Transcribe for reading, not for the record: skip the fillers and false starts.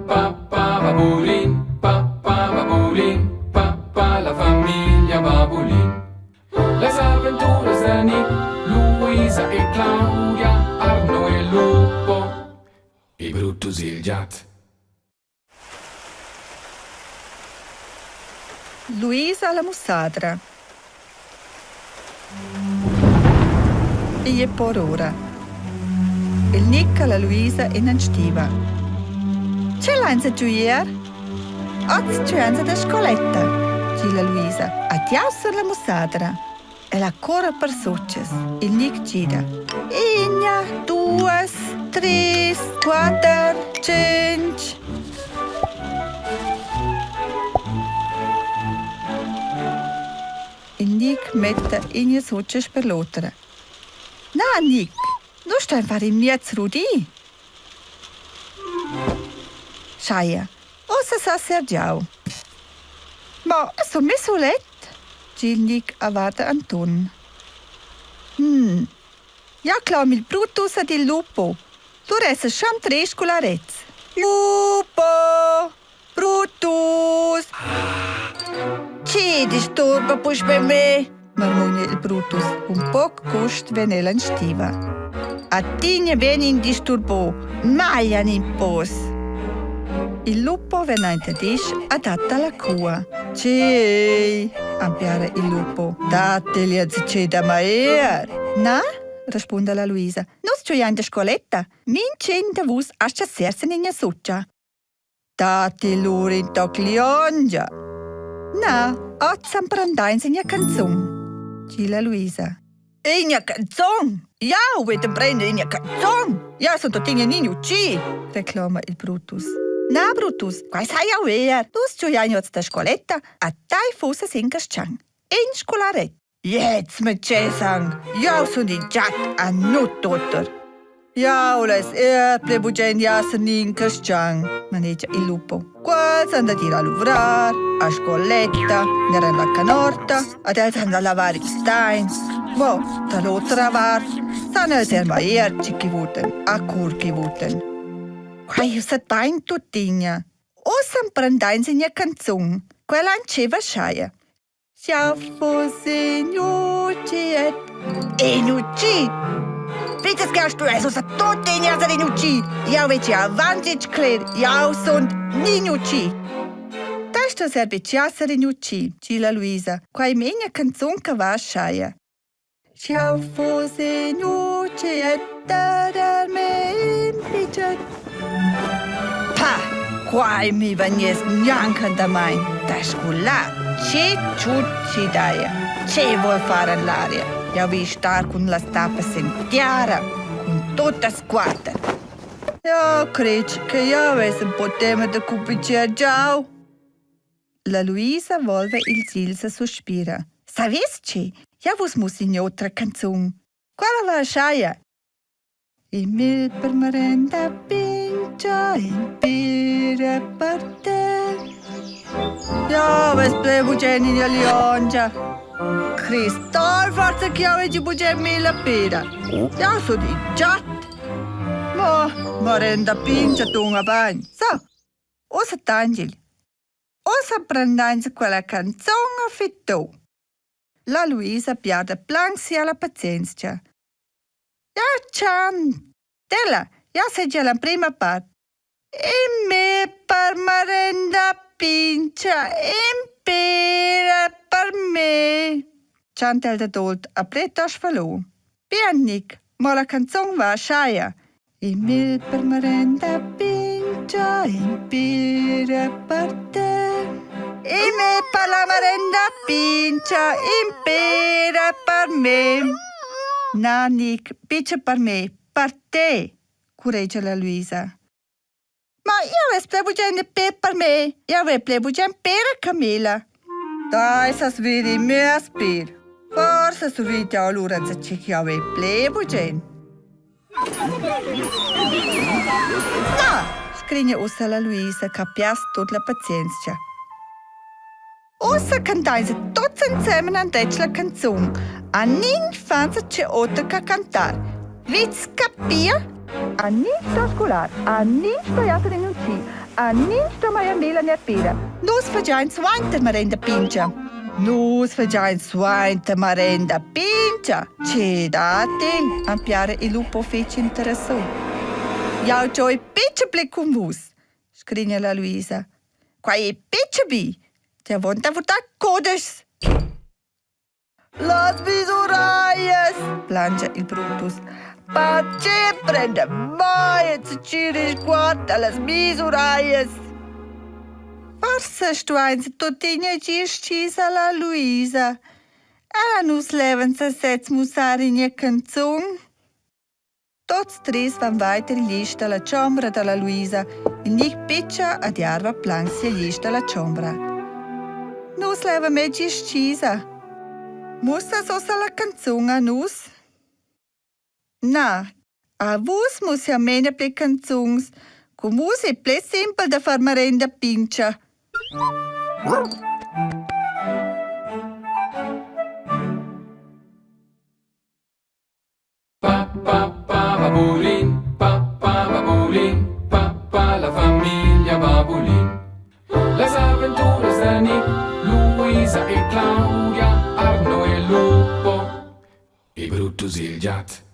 pa pa babulin, pa pa babulin, pa pa la famiglia Babulin. Las aventuras da Nick, Luisa e Claudia, Arno e Lupo e Brutus il giat. Luisa la mussadra. Igl è por ora. Il Nic e la Luisa en en stiva. Tge lainsa giu ier? Oz giuensa da scoletta, gi la Luisa. Adieu sur la mussadra. Ella corra per success. Il Nic gida. Igna, duas, treis, quatter, tschintg. Il Nic metta igna succe sper l'otra. Na, Nic, nu stain far in miez rudi. Schaia, ussa sa sergiau. Ma sun mi sulet? Gi il Nic a varda Anton. Hm, ja clam il Brutus ed il Lupo. Lur esser schon tres scolarets. Lupo! Brutus! Chi disturba puspei me? marmugna il Brutus. Cun poc gust vegn el en stiva. A ti vegn in disturbò, mai an in pos. Il lupo vegn aint ad isch a dat alla cua. Tgei? ampiara il lupo. Dategli enzatgei da maer. Na, respunda la Luisa. Nus giuiain da scoletta. Mintgin da vus astga ser sin ina sutscha. Datti lur in toc liongia? Na, oz emprendains ina canzun, di la Luisa. Ina canzun? Jau vi emprender ina canzun! Jau sun tuttina in utschi, reclama il Brutus. Na, Brutus, quai sai jau er. Nus giuiain oz da scoletta, a tai fussas in caschan. In scolaret. Jetzt mit Cesang, jau sun in giat a nut oter. Jau less er pli bugen esser in cristian, manegia il lupo. Quels han dad ir a luvrar, a scoletta, ner en la canorta, ad els han da lavar ils daints. Mo da l'otra vart san els er mai er tgi che vuten, a cur che vuten. Quai ussa bain tuttina. Ussa emprendains ina canzun. Quella antscheva schaia. Sch'jau fuss in utschi in utschi! Vezzas che stuess ussa tuttina esser in utschi! Jau vegn gia avant ditg cler, jau sun nin utschi! Ta sto ser betg esser in utschi, di la Luisa. Quai è mia canzun che va schaia. Sch'jau fuss in utschi dad me in pitschet. Pa, quai mi vegness gnanc andamaint da scolar. Che tschut chi daja? Che vuol far en l'aria? Jau vi star cun las tapas en tiara, cun tuttas quatter. Ja cretg che jau vess un po tema da cupichiar giau. La Luisa volva ils îls e suspira. Savess che? Jau vus muss in otra canzun. Quella va schaia. Il mil per marenda pincha in pira per te. Ja, vess ple bugen ina liongia. Cristal forza che jau hagi bugen mila pira. Jau sun in giat. Ma marenda pincha tunga bain. So, ussa tangil. Ussa prendains quella canzun a fitto. La Luisa piarda plan sia la pazienzia. Ja chan! Della, ja segia l'emprima part. E me per marenda pincha, in pera per me. Chanta el dad olt a pletost falò. Bien, Nic, mo la canzun va schaia. Il mel per marenda pincha, in pera per te. Il mel per la marenda pincha, in pera per me. Na, Nic, picha per me, per te, curregia la Luisa. Ma io vess ple bugen per per me, io vess ple bugen pera Camilla. Dai, sas vidi mias pir. Forsa survit jau allura enzatgi che jau vess ple bugen. Na, sgrigna ussa la Luisa ch'ha piars tut la pazienzia. Ussa cantainsa tuts ensemen andetg la canzun. A nin fansa tge oter che cantar. Vits capir? A nin sto scolar, a nin sto esser in utschi. A nin sto mai a mela ner pera. Nus fagiain suainter marenda pincha. Nus fagiain suainter marenda pincha. Che datel? Am piara il lupo fetg interessò. Jau gioi pitschen pli cun vus, sgrigna la Luisa. Quai è pitschen bi. Ti avon da vurtar codeschs. Las visuraias, plangia il Brutus. Perche prenda mai enzatgi risguard a las misuraias? Forsa stuains tuttina gir stgisa la Luisa. Ella nus levan sesez mussar ina canzun. Tots treis van weiter igl isch dalla chombra dalla Luisa. Il Nic pitscha ad jarva plan sigl isch dalla chombra. Nus levan mez stgisa. Mussas ussa la canzun a nus? Na, a vus mussia mena pli canzuns. Cun vus ei pli simpel da far marenda pintga. Pa pa pa babulin, pa pa babulin, pa pa la famiglia Babulin. Las aventuras da Nick, Luisa e Claudia, Arno e Lupo e Brutus il giat.